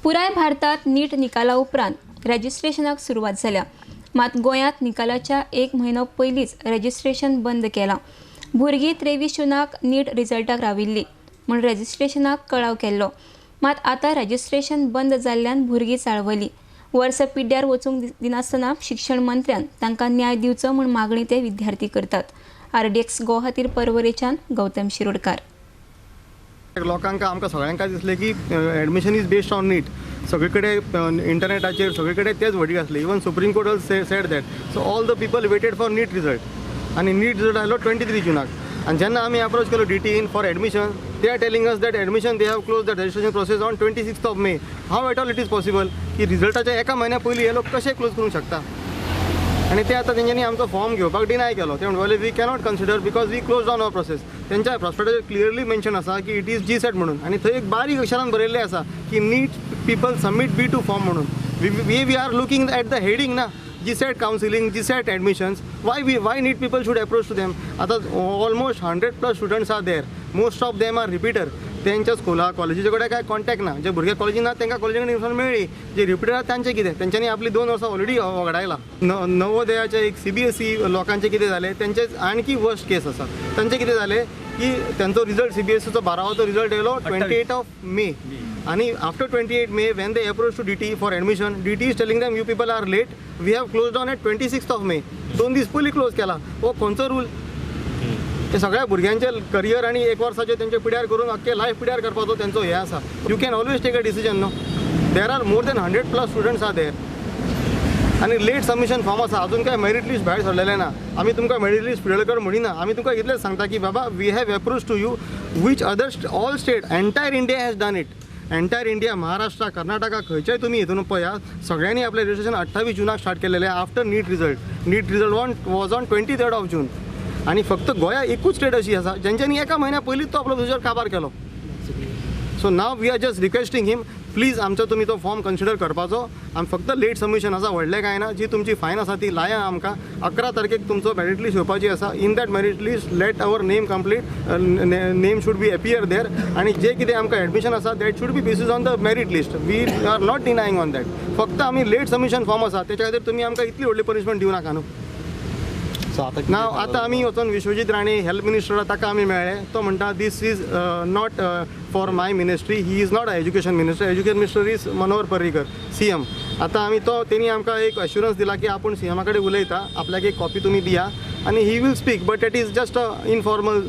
पुराय भारतात नीट निकाला उपरांत रजिस्ट्रेशनाक सुरवात जाल्या. मात गोंयांत निकालाच्या एक म्हयनो पयलींच रजिस्ट्रेशन बंद केलां. भुरगीं 23 जूनाक नीट रिजल्टाक राविल्ली म्हूण रजिस्ट्रेशनाक कळाव केल्लो. मात आतां रजिस्ट्रेशन बंद जाल्ल्यान भुरगीं चाळवली. वर्स पिड्ड्यार वचूंक दिनासतना शिक्षण मंत्र्यान तांकां न्याय दिवचो म्हूण मागणी ते विद्यार्थी करतात. आरडीएक्स गोवा खातीर परवरेच्यान गौतम शिरोडकार. लोकांक आमकां सगळ्यांक दिसलें की admission is based on NEET. सगळे कडेन इंटरनेटाचेर सगळे कडेन तेच व्हडीक आसले. Even Supreme Court also said that. So all the people waited for NEET result आनी नीट रिजल्ट आयलो 23 जुनाक. आनी जेन्ना आमी अप्रोच केलो DTE for admission, they are telling us that admission, they have close the registration process on 26th of May. How at all it is possible की रिजल्टाच्या एका म्हयन्या पयलीं हे लोक कशे क्लोज करूंक शकता? आनी ते आतां तेंच्यांनी आमचो फॉर्म घेवपाक डिनाय केलो. ते म्हणले we cannot consider because we close down our process. तेंच्या प्रॉस्पेक्टाचेर क्लियरली मेन्शन आसा की it is जी सॅट म्हणून आनी थंय एक बारीक अक्षरान बरयल्लें आसा की NEET people submit B2 form म्हणून. We are looking at the heading ना, GSET counselling, GSET admissions. Why NEET people should approach to them? आतां almost 100+ students are there, most of them are repeater. तेंच्या स्कुला कॉलेजीचे कडेन काय contact ना. जे भुरगे कॉलेजीन ना तांकां कॉलेजी कडेन इन्फॉर्मेशन मेळ्ळी, जे रिपिटर आहा तांचें कितें? तेंच्यांनी आपली 2 वर्सां ऑलरेडी वगडायला. नवोदयाचे एक CBSE लोकांचें कितें जालें, तेंचे आणखी वर्स्ट केस आसा. तांचें कितें जालें की तेंचो रिजल्ट CBSEचो बारावाचो रिजल्ट येयलो 28 ऑफ मे आनी after 28 May when they approach to DTE for admission, DTE is telling them you people are late, we have close down at 26th of May. 2 दीस पयलीं क्लोज केला. हो खंयचो रूल? ते सगळ्या भुरग्यांचे करियर आनी एक वर्साचे तेंचे पिड्यार करून अख्खे लायफ पिड्यार करपाचो तेंचो हें आसा. You can always take a decision न्हू. There are more than 100+ students are there आनी लेट सबमिशन फॉर्म आसा. अजून काय मेरीट लिस्ट भायर सरलेलें ना. आमी तुमकां मेरीट लिस्ट फिल कर म्हणिना, आमी तुमकां इतलेंच सांगता की बाबा we have approach to you which other all state, entire India has done it. Entire India, Maharashtra, Karnataka, खंयच्याय तुमी हितून पळया, सगळ्यांनी आपलें रजिस्ट्रेशन 28 जुनाक स्टार्ट केलेलें after NEET result. NEET result was on 23rd of June. आनी फक्त गोंया एकूच स्टेट अशी आसा जेंच्यांनी एका म्हयन्या पयलींच तो आपलो प्रोसिजर काबार केलो. So now we are just requesting him, please आमचो तुमी तो फॉर्म कन्सिडर करपाचो. आनी फक्त लेट सबमिशन आसा, व्हडलें कांय ना. जी तुमची फायन आसा ती लाया आमकां. 11 तारखेक तुमचो मेरीट लिस्ट येवपाची आसा. In that merit list let our name complete, name should be appear there. आनी जे कितें आमकां एडमिशन आसा that should be basis on the merit list. We are not denying on that. फक्त आमी लेट सबमिशन फॉर्म आसा तेच्या खातीर तुमी आमकां इतली व्हडली पनिशमेंट दिवं नाका न्हू. ना आतां आमी वचोन विश्वजीत राणे हेल्थ मिनिस्टर ताका आमी मेळ्ळे. तो म्हणटा this is not for my ministry, he is not a education minister, education minister is Manohar Parrikar CM. आतां आमी तो तेणी आमकां एक एश्युरन्स दिला की आपूण सीएमा कडेन उलयता, आपल्याक एक कॉपी तुमी दिया आनी he will speak, but that is just a informal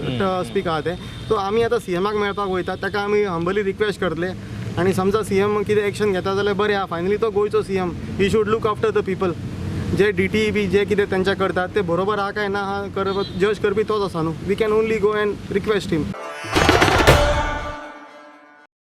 speak आहा तें. सो आमी आतां सीएमाक मेळपाक वयता, ताका आमी हंबली रिक्वेस्ट करतले आनी समजा सीएम कितें एक्शन घेता जाल्यार बरें आहा. फायनली तो गोंयचो CM, he should look after the people. J DTE B J कितें तेंच्या करतात ते बरोबर आहा काय ना आहा जज करपी तोच आसा न्हू. We can only go and request him.